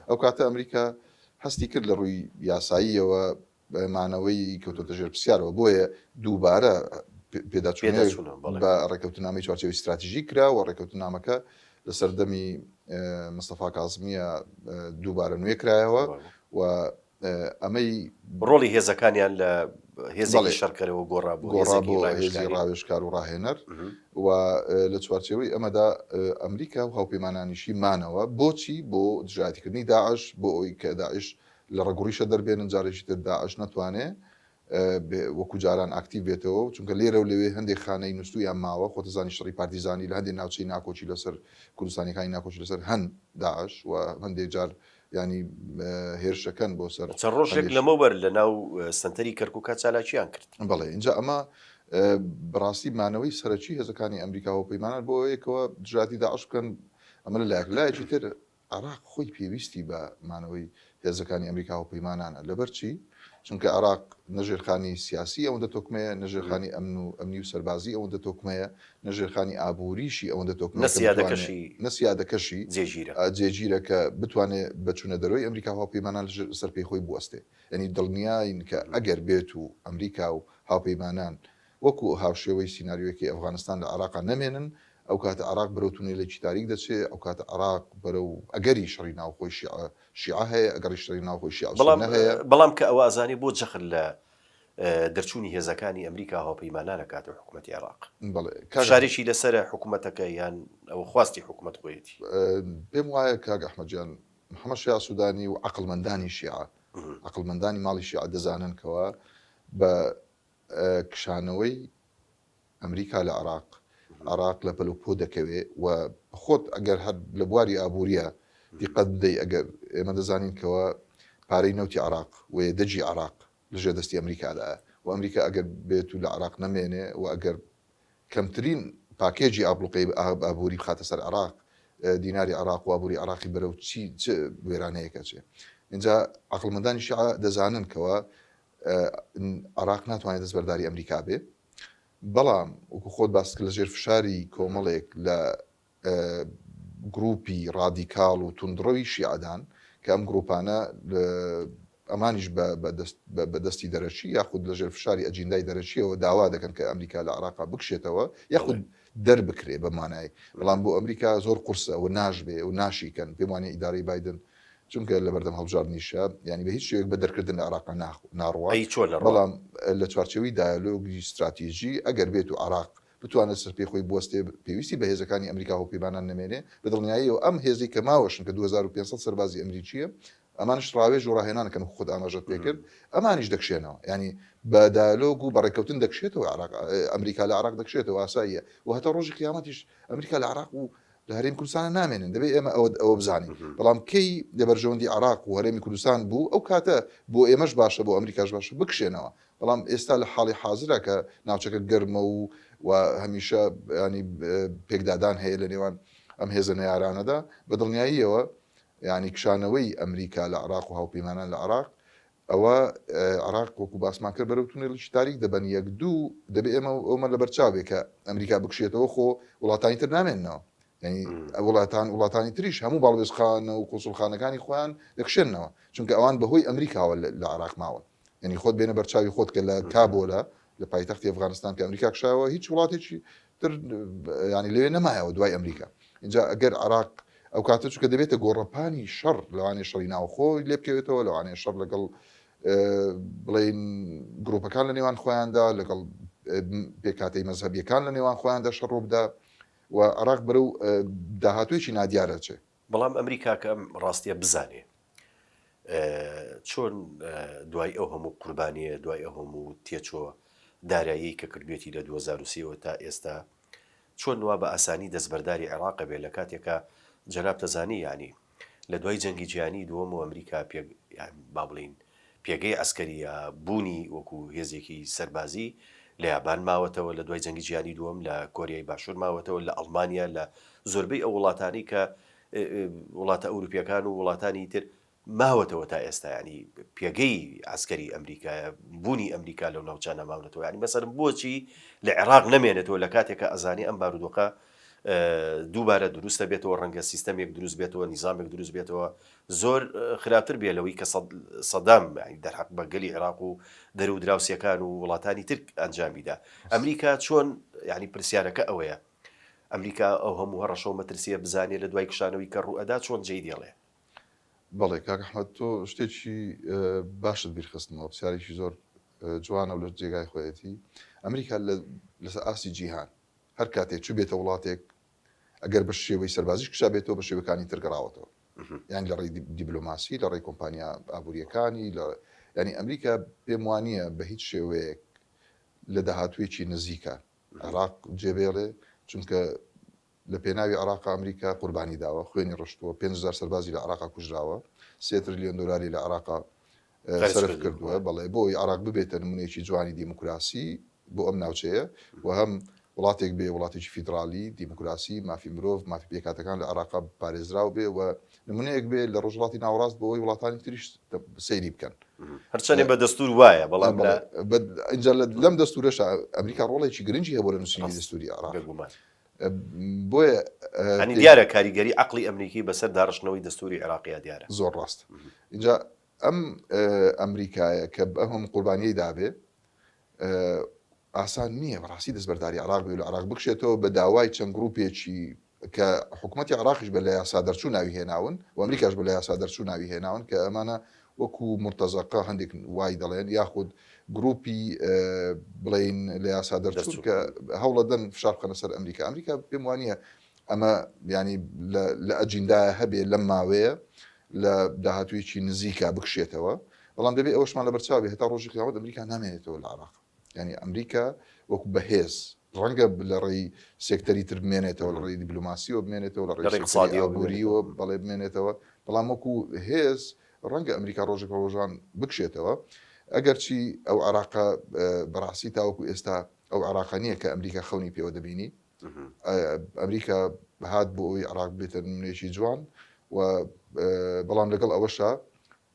ئەو کاتە ئەمریکا هەستی کرد لە ڕووی یاساییەوە مانەوەی کەوتۆتە ژێر پرسیارەوە، بۆیە دووبارە پێداچوونەوەی بە ڕێککەوتنامەی چوارچێوەی ستراتیژی کرا و ڕێککەوتنامەکە لە سەردەمی مستەفا کازمییە دووبارە نوێ کرایەوە و ئەمەی ڕۆڵی هێزەکانیان لە هێزێکی شەڕکەرەوە گۆڕا بۆ هێزی ڕاوێژکار و ڕاهێنەر و لە چوارچێوەی ئەمەدا ئەمریکا و هاوپەیمانانیشی مانەوە بۆچی بۆ دژایەتیکردنی داعش بۆ ئەوەی کە داعش لە ڕەگوڕیشە دەربێنن جارێکی تر داعش نەتوانێ وەکو جاران ئاکتیڤ بێتەوە چونکە لێرە و لەوێ هەندێک خانەی نووسویان ماوە خۆتەزانی شەڕی پارتیزانی لە هەندێک ناوچەی ناکۆکی لەسەر کوردستانەکانی ناکۆکی لەسەر هەن داعش و هەندێک جار ینی هێرشەکەن بۆ سەر چەند ڕۆژێک لەمەوبەر لە ناو سنتەری کەرکووکە چالاکیان کرد. بەڵێ اینجا ئەمە بەڕاستی مانەوەی سەرەکی هێزەکانی ئەمریکا و پەیمانان بۆ ئەوەیەکەوە دژایەتی داعش بکەن ئەمە لە لایەک لایەکی تر عێراق خۆی پێویستی بە مانەوەی هێزەکانی ئەمریکا هاوپەیمانانە. لەبەر چی؟ چونکە عێراق نە ژێرخانی سیاسی ئەوەندە تۆکمەیە، نە ژێرخانی ئەمن و ئەمنی و سەربازی ئەوەندە تۆکمەیە، نە ژێرخانی ئابووریشی ئەوەندە تۆکمەیە نە کە بتوانێ سیادەکەشی نە سیادەکەشی جێگیرە. جێگیرە کە بتوانێ بە چوونە دەرەوەی ئەمریکا و هاوپەیمانان لە سەر پێی خۆی بوەستێ. یانی دڵنیاین کە ئەگەر بێت و ئەمریکا و هاوپەیمانان وەکو هاوشێوەی سیناریۆیەکەی ئەفغانستان لە عێراقا نەمێنن، ئەوکاتە عێراق بەرەو تونێلێکی تاریک دەچێ، ئەوکاتە عێراق بەرەو ئەگەری شەڕی ناوخۆی شیعە شیعە هەیە، ئەگەڕی شەڕی ناوخۆی شیعە و بەڵام سوننە هەیە. بەڵام کە ئەوە ئەزانێ بۆ جەخت لە دەرچوونی هێزەکانی ئەمریکا هاوپەیمانان ئەکاتەوە حکومەتی عێراق؟ بەڵێ کاک ئەحمەد. فشارێکی لەسەرە حکومەتەکە یان ئەوە خواستی حکومەت خۆیەتی؟ پێم وایە کاک ئەحمەد گیان محەمەد شیاع سودانی و عەقڵمەندانی شیعە، عەقڵمەندانی ماڵی شیعە دەزانن کەوا بە کشانەوەی ئەمریکا لە عێراق، عێراق لە پەلوپۆ دەکەوێ و خۆت ئەگەر هەر لە بواری ئابووریە دیقەت بدەی ئەگەر ئێمە دەزانین کەوە پارەی نەوتی عێراق و یەدەگی عێراق لە ژێر دەستی ئەمریکادایە و ئەمریکا ئەگەر بێت و لە عێراق نەمێنێ و ئەگەر کەمترین پاکێجی ئابڵوقەی ئابووری بخاتە سەر عێراق دیناری عێراق و ئابووری عێراقی بەرەو چی چ وێرانەیەک ئەچێ ئینجا عەقڵمەندانی شیعە دەزانن کەوە عێراق ناتوانێت دەستبەرداری ئەمریکا بێ، بەڵام وەکو خۆت باست کرد لەژێر فشاری کۆمەڵێک لە گروپی ڕادیکاڵ و توندڕەوی شیعەدان کە ئەم گروپانە ئەمانیش بە دەستی دەرەکی یاخود لەژێر فشاری ئەجیندای دەرەکیەوە داوا دەکەن کە ئەمریکا لە عێراقا بکشێتەوە یاخود دەربکرێ بە مانای بەڵام بۆ ئەمریکا زۆر قورسە و ناشبێ و ناشیکەن پێم وانیە ئیدارەی بایدن چونکە لەبەردەم هەڵبژاردنیشە یانی بە هیچ شێوەیەک بە دەرکردن لە عێراقا ناڕوا ئەی چۆن نەڕوا؟ بەڵام لە چوارچێوەی دایالۆگی ستراتیژی ئەگەر بێت و عێراق بتوانێت سەر پێی خۆی بوەستێ پێویستی بە هێزەکانی ئەمریکا هاوپەیمانان نەمێنێ بە دڵنیاییەوە ئەم هێزەی کە ماوەشن کە 2500 سەربازی ئەمریکییە ئەمانش ڕاوێژ و ڕاهێنان کەن خۆت ئاماژەت پێکرد ئەمانیش دەکشێنەوە ینی بە دایالۆگ و بە ڕێککەوتن دەکشێتەوە عێراق ئەمریکا لە عێراق دەکشێتەوە ئاساییە و هەتا ڕۆژی قیامەتیش ئەمریکا لە عێراق و لە هەرێمی کوردستانە نامێنن دەبێت ئێمە ئەوە ئەوە بزانین بەڵام کەی لە بەرژەوەندی عێراق و هەرێمی کوردستان بوو ئەو کاتە بۆ ئێمەش باشە بۆ ئەمریکاش باشە بکشێنەوە بەڵام ئێستا لە حاڵی حازرە کە ناوچەکە گەرمە و و هەمیشە ینی پێکدادان هەیە لە نێوان ئەم هێزە نەیارانەدا بە دڵنیاییەوە یعنی کشانەوەی ئەمریکا لە عراق و هاوپەیمانان لە عراق ئەوە عێراق وەکو باسمان کرد بەرەو تونێلێکی تاریک دەبەن، یەک دوو دەبێ ئێمە ئەومان لەبەرچاو بێ کە ئەمریکا بکشێتەوە خۆ وڵاتانی تر نامێننەوە یعنی وڵاتان وڵاتانی تریش هەموو باڵوێزخانە و قونسوڵخانەکانی خۆیان دەکشێنەوە چونکە ئەوان بەهۆی ئەمریکاوە لە عێراق ماون یعنی خۆت بێنە بەرچاوی خۆت کە لە کابۆلە لە پایتەختی ئەفغانستان کە ئەمریکا کشاوە هیچ وڵاتێکی تر ینی لەوێ نەمایەوە دوای ئەمریکا اینجا ئەگەر عراق ئەو کاتە چونکە دەبێتە گۆڕەپانی شەڕ لەوانەیە شەڕی ناوخۆ لێ بکەوێتەوە لەوانەیە شەڕ لەگەڵ بڵین گروپەکان لە نێوان خۆیاندا لەگەڵ پێکاتەی مەزهبیەکان لە نێوان خۆیاندا شەڕ بدا و عراق بەرەو داهاتوێکی نادیارە چێ. بەڵام ئەمریکا کە ئەم ڕاستیە بزانێ چۆن دوای ئەو هەموو قوربانیە دوای ئەو هەموو تێچۆ. داراییەی کە کردوێتی لە 2003 ەوە تا ئێستا چۆن وا بە ئاسانی دەستبەرداری عێڕاق ئەبێ لە کاتێکا جەنابت ئەزانی یانی لە دوای جەنگی جیهانی دووەم و ئەمریکا پێ با بڵێین پێگەی عەسکەری یا بوونی وەکو هێزێکی سەربازی لە یابان ماوەتەوە لە دوای جەنگی جیهانی دووەم لە کۆریای باشوور ماوەتەوە لە ئەڵمانیا لە زۆربەی ئەو وڵاتانەی کە وڵاتە ئەوروپیەکان و وڵاتانی تر ماوەتەوە تا ئێستا یانی پێگەی عەسکەری ئەمریکایە بوونی ئەمریکا لەو ناوچانە ماونەتەوە یانی مەسەلەن بۆچی لە عێراق نەمێنێتەوە لە کاتێکا ئەزانێ ئەم بارودۆخە دووبارە دروست دەبێتەوە ڕەنگە سیستەمێک دروست بێتەوە نیزامێک دروست بێتەوە زۆر خراپتر بێ لەوەی کە سەدام دەرحەق بە گەلی عێراق و دەرو دراوسێکان و وڵاتانی تر ئەنجامیدا ئەمریکا چۆن یعنی پرسیارەکە ئەوەیە ئەمریکا ئەو هەموو هەڕەشە و مەترسیە بزانێ لە دوای کشانەوەی کە ڕوئەدا چۆن جێی دێڵێ؟ بەڵێ کاک ئەحمەد تۆ شتێکی باشت بیرخستمەوە پرسیارێکی زۆر جوانە و لە جێگای خۆیەتی ئەمریکا لەسەر ئاستی جیهان هەر کاتێک چوو بێتە وڵاتێک ئەگەر بە شێوەی سەربازیش کشا بێتەوە بە شێوەکانی تر گەڕاوەتەوە یان لە ڕێی دیبلۆماسی لە ڕێی کۆمپانیا ئابوووریەکانی لە ینی ئەمریکا پێم وانە بە هیچ شێوەیەک لە داهاتوویەکی نزیکە عێراق جێبێڵێ چونکە لە پێناوی عێراقا ئەمریکا قوربانی داوە، خوێنی ڕشتووە، 5000 سەربازی لە عێراقا کوژراوە، سێ ترلیۆن دۆلاری لە عێراقا سەرف کردووە، بەڵێ بۆ ئەوەی عێراق ببێتە نمونەیەکی جوانی دیموکراسی بۆ ئەم ناوچەیە و هەم وڵاتێک بێ وڵاتێکی فیدراڵی، دیموکراسی، مافی مرۆڤ، مافی پێکهاتەکان لە عێراقا پارێزراو بێ و نمونەیەک بێ لە ڕۆژهەڵاتی ناوەڕاست بۆ ئەوەی وڵاتانی تریش سەیری بکەن. هەرچەندێ بە دەستوور وایە بەڵام لە ئینجا لەم دەستوورەشا ئەمریکا ڕۆڵێکی گرنگی هەبوو لە نووسینی دەستووری عێراق. بێگومان. بۆیە یانی دیارە کاریگەری عەقڵی ئەمریکی بەسەر داڕشتنەوەی دەستووری عێراقیا دیارە. زۆر ڕاستە. ئینجا ئەم ئەمریکایە کە ئەم هەموو قوربانیەی دابێ ئاسان نییە بەڕاستی دەستبەرداری عێراق بێ و لە عێراق بکشێتەوە بە داوای چەند گروپێکی کە حکوومەتی عێراقیش بە لە یاسا دەرچوو ناوی هێناون و ئەمریکاش بە لە یاسا دەرچوو ناوی هێناون کە ئەمانە وەکو مورتەزەقە هەندێک وای دەڵێن یاخود گروپی بڵێین لە یاسا دەرچوون کە هەوڵەدەن فشار بخەنە سەر ئەمریکا. ئەمریکا پێم وانییە ئەمە یانی لە ئەجیندایە هەبێ لەم ماوەیە لە داهاتوویەکی نزیکە بکشێتەوە، بەڵام دەبێ ئەوەشمان لەبەرچاو بێ هەتا ڕۆژی قیامەت ئەمریکا نامێنێتەوە لە عێراق. یانی ئەمریکا وەکو بەهێز ڕەنگە لە ڕێی سێکتەری تر بمێنێتەوە، لە ڕێی دیبلۆماسیەوە بمێنێتەوە، لە ڕێی سێکتەری ئابووریەوە بەڵێ بمێنێتەوە، بەڵام وەکو هێز ڕەنگە ئەمریکا ڕۆژێک لە ڕۆژان بکشێتەوە، ئەگەرچی ئەو عێراقە بەڕاستی تاوەکو ئێستا ئەو عێراقە نییە کە ئەمریکا خەونی پێوە دەبینی. ئەمریکا هات بۆ ئەوەی عێراق ببێتە نمونەیەکی جوان و بەڵام لەگەڵ ئەوەشا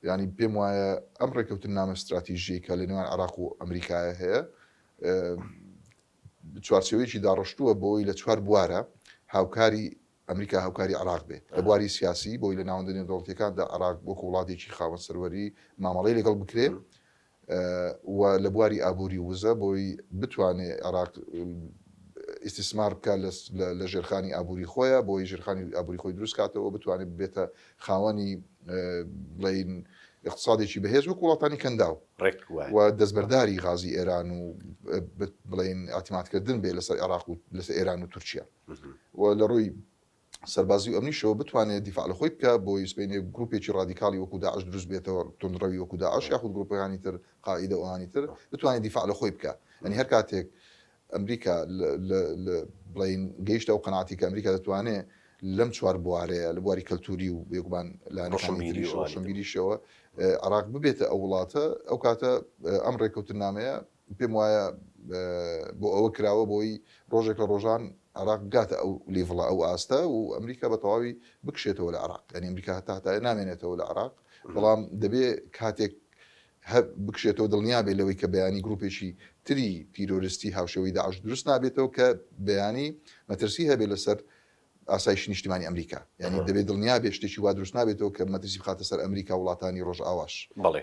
یانی پێم وایە ئەم ڕێککەوتننامە ستراتیژیەی کە لە نێوان عێراق و ئەمریکایە هەیە چوارچێوەیەکی داڕشتووە بۆی لە چوار بوارە هاوکاری ئەمریکا هاوکاری عێراق بێ لە بواری سیاسی بۆی لە ناوەندە نێودەوڵەتیەکاندا عێراق وەکو وڵاتێکی خاوەن سەروەری مامەڵەی لەگەڵ بکرێ و لە بواری ئابووری و وزە بۆی بتوانێ عێراق ئیستیسمار بکات لە ژێرخانی ئابووری خۆیە بۆی ژێرخانی ئابووری خۆی دروست کاتەوە بتوانێت ببێتە خاوەنی بڵێین اقتصادێکی بەهێز وەک وڵاتانی کەنداو و دەستبەرداری غازی ئێران و بڵێین ئیعتیمادکردن بێ لەسەر عێراق و لەسەر ئێران و تورکیا و لە ڕووی سەربازی و ئەمنیشەوە بتوانێت دیفاع لە خۆی بکا بۆی سبەینێ گروپێکی ڕادیکاڵی وەکو داعش دروست بێتەوە توندڕەوی وەکو داعش یاخود گروپەکانی تر قاعیدە و ئەوانی تر بتوانێت دیفاع لە خۆی بکا یانی هەر کاتێک ئەمریکا بڵین گەیشتە ئەو قەناعەتی کە ئەمریکا دەتوانێت لەم چوار بوارەیە لە بواری کەلتوری و بێگومان لایەنەکانی تریش ڕۆشنبیریشەوە عێراق ببێتە ئەو وڵاتە ئەو کاتە ئەم ڕێککەوتننامەیە پێم وایە بۆ ئەوە کراوە بۆی ڕۆژێک لە ڕۆژان عێراق بگاتە ئەو level ە ئەو ئاستە و ئەمریکا بە تەواوی بکشێتەوە لە عێراق یانی ئەمریکا هەتا هەتایە نامێنێتەوە لە عێراق بەڵام دەبێ کاتێک بکشێتەوە دڵنیا بێ لەوەی کە بەیانی گروپێکی تری تیرۆریستی هاوشێوەی داعش دروست نابێتەوە کە بەیانی مەترسی هەبێ لەسەر ئاسایشی نیشتیمانی ئەمریکا یانی دەبێ دڵنیا بێ شتێکی وا دروست نابێتەوە کە مەترسی بخاتە سەر ئەمریکا وڵاتانی ڕۆژئاواش. بەڵێ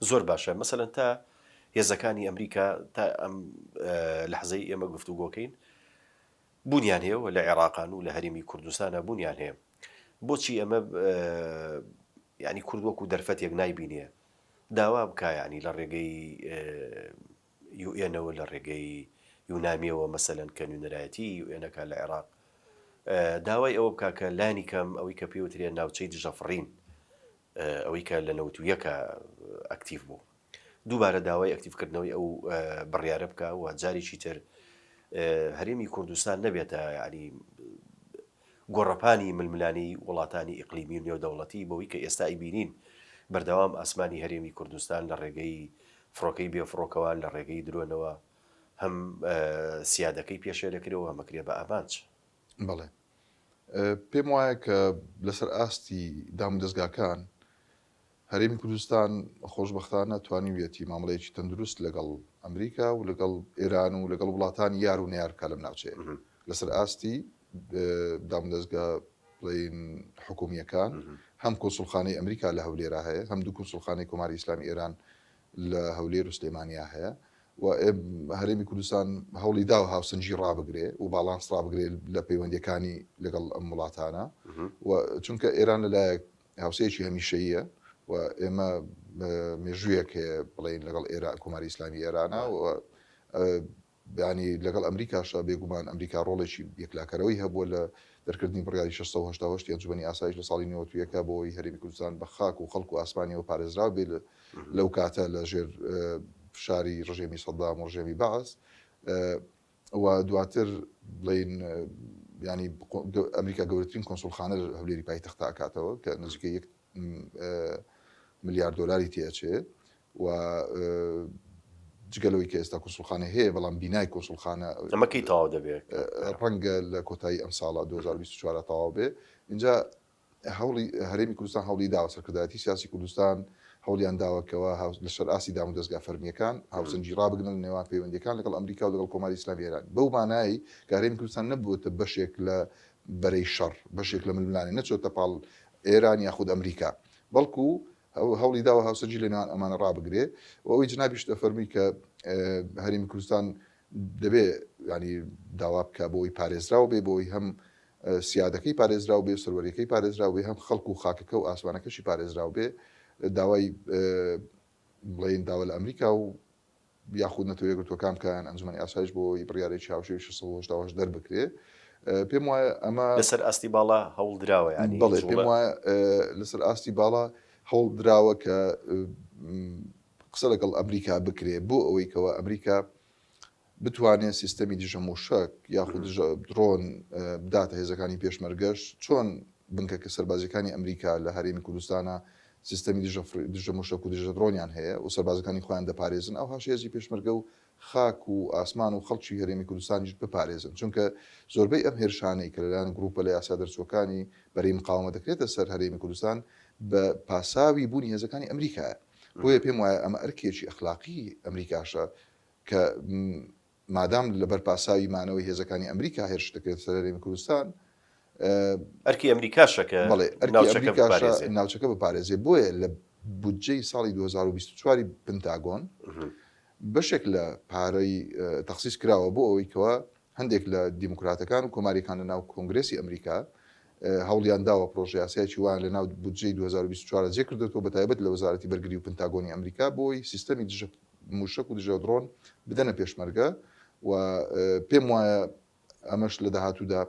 زۆر باشە مەسەلەن تا هێزەکانی ئەمریکا تا ئەم لەحزەی ئێمە گفتوگۆکەین بوونیان هەیە و لە عێراقان و لە هەرێمی کوردستانە بوونیان هەیە بۆچی ئەمە ینی کورد وەکو دەرفەتێک نایبینێ داوا بکە ینی لە ڕێگەی یوئێنەوە لە ڕێگەی یونامیەوە مەسەلەن کە نوێنەرایەتی یوئێنەکە لە عێراق داوای ئەوە بکە کە لانی کەم ئەوەی کە پێوترێ ناوچەی دژەفڕین ئەوەی کە لە 91 ئەکتیڤ بوو. دووبارە داوای ئەکتیڤکردنەوەی ئەو بڕیارە بکا و جارێکی تر هەرێمی کوردستان نەبێتە یانی گۆڕەپانی ململانێی وڵاتانی ئیقلیمی و نێودەوڵەتی بەوەی کە ئێستا ئەیبینین بەردەوام ئاسمانی هەرێمی کوردستان لە ڕێگەی فڕۆکەی بێفڕۆکەوان لە ڕێگەی درۆنەوە هەم سیادەکەی پێشێلەکرێ و هەم ئەکرێ بە ئامانج. بەڵێ پێم وایە کە لەسەر ئاستی دامودەزگاکان هەرێمی کوردستان خۆشبەختانە توانیویەتی مامەڵەیەکی تەندروست لەگەڵ ئەمریکا و لەگەڵ ئێران و لەگەڵ وڵاتانی یار و نەیار بکات لەم ناوچەیە لەسەر ئاستی دامودەزگا بڵێین حکومییەکان هەم کونسوڵخانەی ئەمریکا لە هەولێرا هەیە هەم دوو کونسوڵخانەی کۆماری ئیسلامی ئێران لە هەولێر و سلێمانیا هەیە و هەرێمی کوردستان هەوڵی داوە هاوسەنگی ڕابگرێ و باڵانس ڕابگرێ لە پەیوەندیەکانی لەگەڵ ئەم وڵاتانە و چونکە ئێران لەلایەک هاوسێیەکی هەمیشەییە و ئێمە مێژوویەک هەیە بڵێین لەگەڵ ئێرا کۆماری ئیسلامی ئێرانە و ینی لەگەڵ ئەمریکاشە بێگومان ئەمریکا ڕۆڵێکی یەکلاکەرەوەی هەبووە لە دەرکردنی بڕیاری 688 ئەنجومەنی ئاسایش لە ساڵی 91 بۆ ئەوەی هەرێمی کوردستان بە خاک و خەڵک و ئاسمانیەوە پارێزراو بێت لەو کاتە لە ژێر فشاری ڕژێمی سەدام و ڕژێمی بەعس و دواتر بڵێین یانی ئەمریکا گەورەترین کۆنسوڵخانە لە هەولێری پایتەختە ئەکاتەوە کە نزیکەی یەک ملیار دۆلاری تێئەچێ و جگە لەوەی کە ئێستا کونسوڵخانە هەیە بەڵام بینای کونسوڵخانە ئەمە کەی تەواو دەبێت؟ ڕەنگە لە کۆتایی ئەم ساڵە 2024 تەواو بێ اینجا هەوڵی هەرێمی کوردستان هەوڵی داوە، سەرکردایەتی سیاسی کوردستان هەوڵیان داوە کەوا لەسەر ئاستی دامودەزگا فەرمییەکان هاوسەنگی ڕابگرن لە نێوان پەیوەندییەکان لەگەڵ ئەمریکا و لەگەڵ کۆماری ئیسلامی ئێران بەو مانایەی کە هەرێمی کوردستان نەبووەتە بەشێک لە بەرەی شەڕ، بەشێک لە ململانێ، نەچۆتە پاڵ ئێران یاخود ئەمریکا، بەڵکو هەوڵی داوە هاوسەنگی لە نێوان ئەمانە ڕابگرێ و ئەوەی جەنابیشت ئەفەرمووی کە هەرێمی کوردستان دەبێ یانی داوا بکا بۆ ئەوەی پارێزراو بێ، بۆ ئەوەی هەم سیادەکەی پارێزراو بێ و سەروەریەکەی پارێزراو بێ، هەم خەڵک و خاکەکە و ئاسمانەکەشی پارێزراو بێ، داوای بڵێین داوا لە ئەمریکا و یاخود نەتەوە یەکگرتووەکان بکا یان ئەنجومەنی ئاسایش بۆ ئەوەی بڕیارێکی هاوشێوەی 688 دەربکرێ. پێم وایە ئەمە لەسەر ئاستی باڵا هەوڵ دراوە یانی بەڵێ پێم وایە لەسەر ئاستی باڵا هەوڵ دراوە کە قسە لەگەڵ ئەمریکا بکرێ بۆ ئەوەی کەوا ئەمریکا بتوانێ سیستەمی دژە مووشەک یاخود دژە درۆن بداتە هێزەکانی پێشمەرگەش، چۆن بنکەکە سەربازیەکانی ئەمریکا لە هەرێمی کوردستانا سیستەمی دژە دژە مووشەک و دژە درۆنیان هەیە و سەربازەکانی خۆیان دەپارێزن ئەوهاش هێزی پێشمەرگە و خاک و ئاسمان و خەڵکی هەرێمی کوردستانیش بپارێزن چونکە زۆربەی ئەم هێرشانەی کە لەلایەن گروپە لە یاسا دەرچووەکانی بەرەی مقاوەمە دەکرێتە سەر هەرێمی کوردستان بە پاساوی بوونی هێزەکانی ئەمریکایە بۆیە پێم وایە ئەمە ئەرکێکی ئەخلاقی ئەمریکاشە کە مادام لەبەر پاساوی مانەوەی هێزەکانی ئەمریکا هێرش دەکرێتە سەر هەرێمی کوردستان ئەرکی ئەمریکاشە کە بەڵێ ئەرکی ئەمریکاشە ناوچەکە بپارێزێ بۆیە لە بودجەی ساڵی 2024 پنتاگۆن بەشێک لە پارەی تەخسیس کراوە بۆ ئەوەی کەوا هەندێک لە دیموکراتەکان و کۆماریەکان لە ناو کۆنگرێسی ئەمریکا هەوڵیان داوە پرۆژەیاسایەکی وایان لە ناو بودجەی 2024 جێ کردێتەوە بە تایبەت لە وەزارەتی بەرگری و پنتاگۆنی ئەمریکا بۆی سیستەمی دژە موشەک و دژە درۆن بدەنە پێشمەرگە و پێم وایە ئەمەش لە داهاتوودا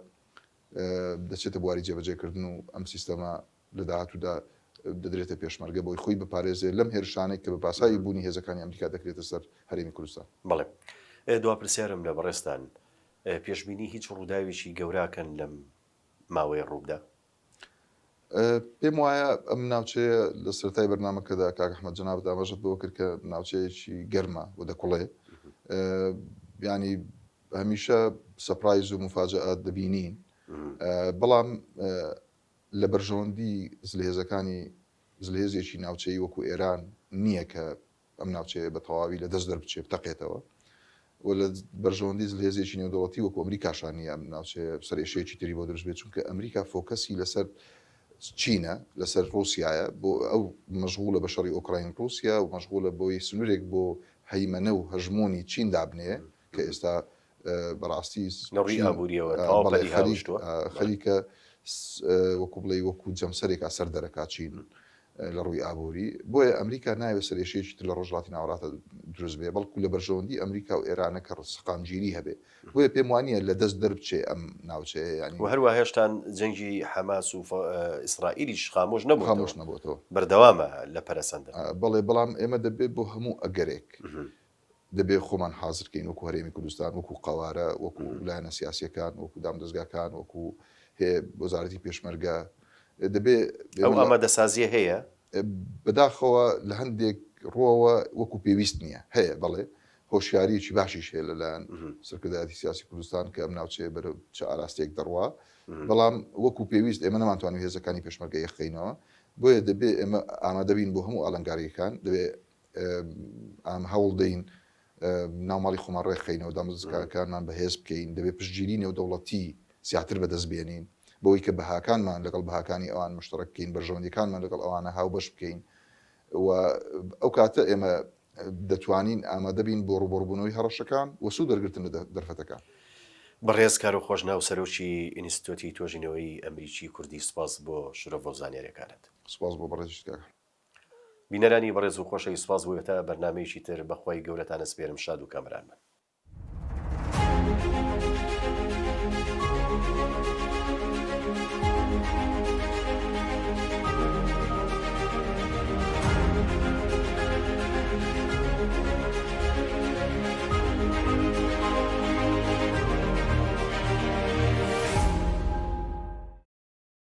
دەچێتە بواری جێبەجێکردن و ئەم سیستەمە لە داهاتوودا دەدرێتە پێشمەرگە بۆی خۆی بپارێزێ لەم هێرشانەی کە بە پاساوی بوونی هێزەکانی ئەمریکا دەکرێتە سەر هەرێمی کوردستان. بەڵێ. دوا پرسیارم لە بەڕێزتان، پێشبینی هیچ ڕووداوێکی گەوراکەن لەم ماوەیە ڕووبدا؟ پێم وایە ئەم ناوچەیە لە سەرەتای بەرنامەکەدا کاک ئەحمەد جەنابت ئاماژەت بەوە کرد کە ناوچەیەکی گەرمە و دەکوڵێ ینی هەمیشە surprise و مفاجئات دەبینین بەڵام لە بەرژەوەندی زلهێزەکانی زلهێزێکی ناوچەیی وەکو ئێران نییە کە ئەم ناوچەیە بە تەواوی لە دەست دەربچێ بتەقێتەوە و لە بەرژەوەندی زلهێزێکی نێودەوڵەتی وەکو ئەمریکاشان نییە ئەم ناوچەیە سەرئێشەیەکی تری بۆ دروست بێت چونکە ئەمریکا focus ی لەسەر چینە لەسەر ڕووسایە بۆ ئەو مەشغوڵە بە شەڕی ئۆکراین ڕووسیا و مەشغوڵە بۆی سنوورێک بۆ هەیمەنە و هەژمۆنی چین دابنێ کە ئێستا بەڕاستی لە ڕووی ئابووریەوە تەواو بەڵێ پەلی خەریک هاویشتووە. خەریکە وەکو بڵێی وەکو جەمسەرێکا سەر دەرەکا چین. لە ڕووی ئابووری، بۆیە ئەمریکا نایەوێت سەرئێشەیەکی تر لە ڕۆژهەڵاتی ناوەڕاستدا دروست بێ، بەڵکو لە بەرژەوەندی ئەمریکا و ئێرانە کە سەقامگیری هەبێ، بۆیە پێم وانییە لە دەست دەربچێ ئەم ناوچەیە، یانی. وە هەروا هێشتان جەنگی حەماس و ئیسرائیلیش خامۆش نەبۆتەوە. خامۆش نەبۆتەوە. بەردەوامە لە پەرەسەندن. بەڵێ، بەڵام ئێمە دەبێ بۆ هەموو ئەگەرێک دەبێ خۆمان حازر کەین وەکو هەرێمی کوردستان، وەکو قەوارە، وەکو لایەنە سیاسییەکان، وەکو دامودەزگاکان، وەکو وەزارەتی پێشمەرگە، دەبێ ئەو ئامادەسازییە هەیە؟ بەداخەوە لە هەندێک ڕووەوە وەکو پێویست نییە. هەیە بەڵێ، هۆشیارییەکی باشیش هەیە لەلایەن سەرکردایەتی سیاسی کوردستان کە ئەم ناوچەیە بەرەو چ ئاراستەیەک دەڕوا، بەڵام وەکو پێویست ئێمە نەمانتوانی هێزەکانی پێشمەرگە یەکخەینەوە، بۆیە دەبێ ئێمە ئامادە بین بۆ هەموو ئالنگارییەکان، دەبێ ئام هەوڵ دەین ناو ماڵی خۆمان ڕێکخەینەوە، دامەزراوەکانمان بەهێز بکەین، دەبێت پشتگیری نێودەوڵەتی زیاتر بەدەست بێنین، بەوەی کە بەهاکانمان لەگەڵ بەهاکانی ئەوان مشتەڕک بکەین، بەرژەوەندیەکانمان لەگەڵ ئەوانە هاوبەش بکەین و ئەو کاتە ئێمە دەتوانین ئامادە بین بۆ ڕووبەڕووبوونەوەی هەڕەشەکان و سوود وەرگرتن لە دەرفەتەکان. بەڕێز کارۆ خۆشناو سەرۆکی ئینستتۆتی توێژینەوەی ئەمریکی کوردی سوپاس بۆ شرۆڤە و زانیاریەکانت. سوپاس بۆ بەڕێزیشت کاکە. بینەرانی بەڕێز و خۆشەویست سوپاس بۆ تا بەرنامەیەکی تر بەخوای گەورەتان ئەسپێرم شاد و کامەران بن.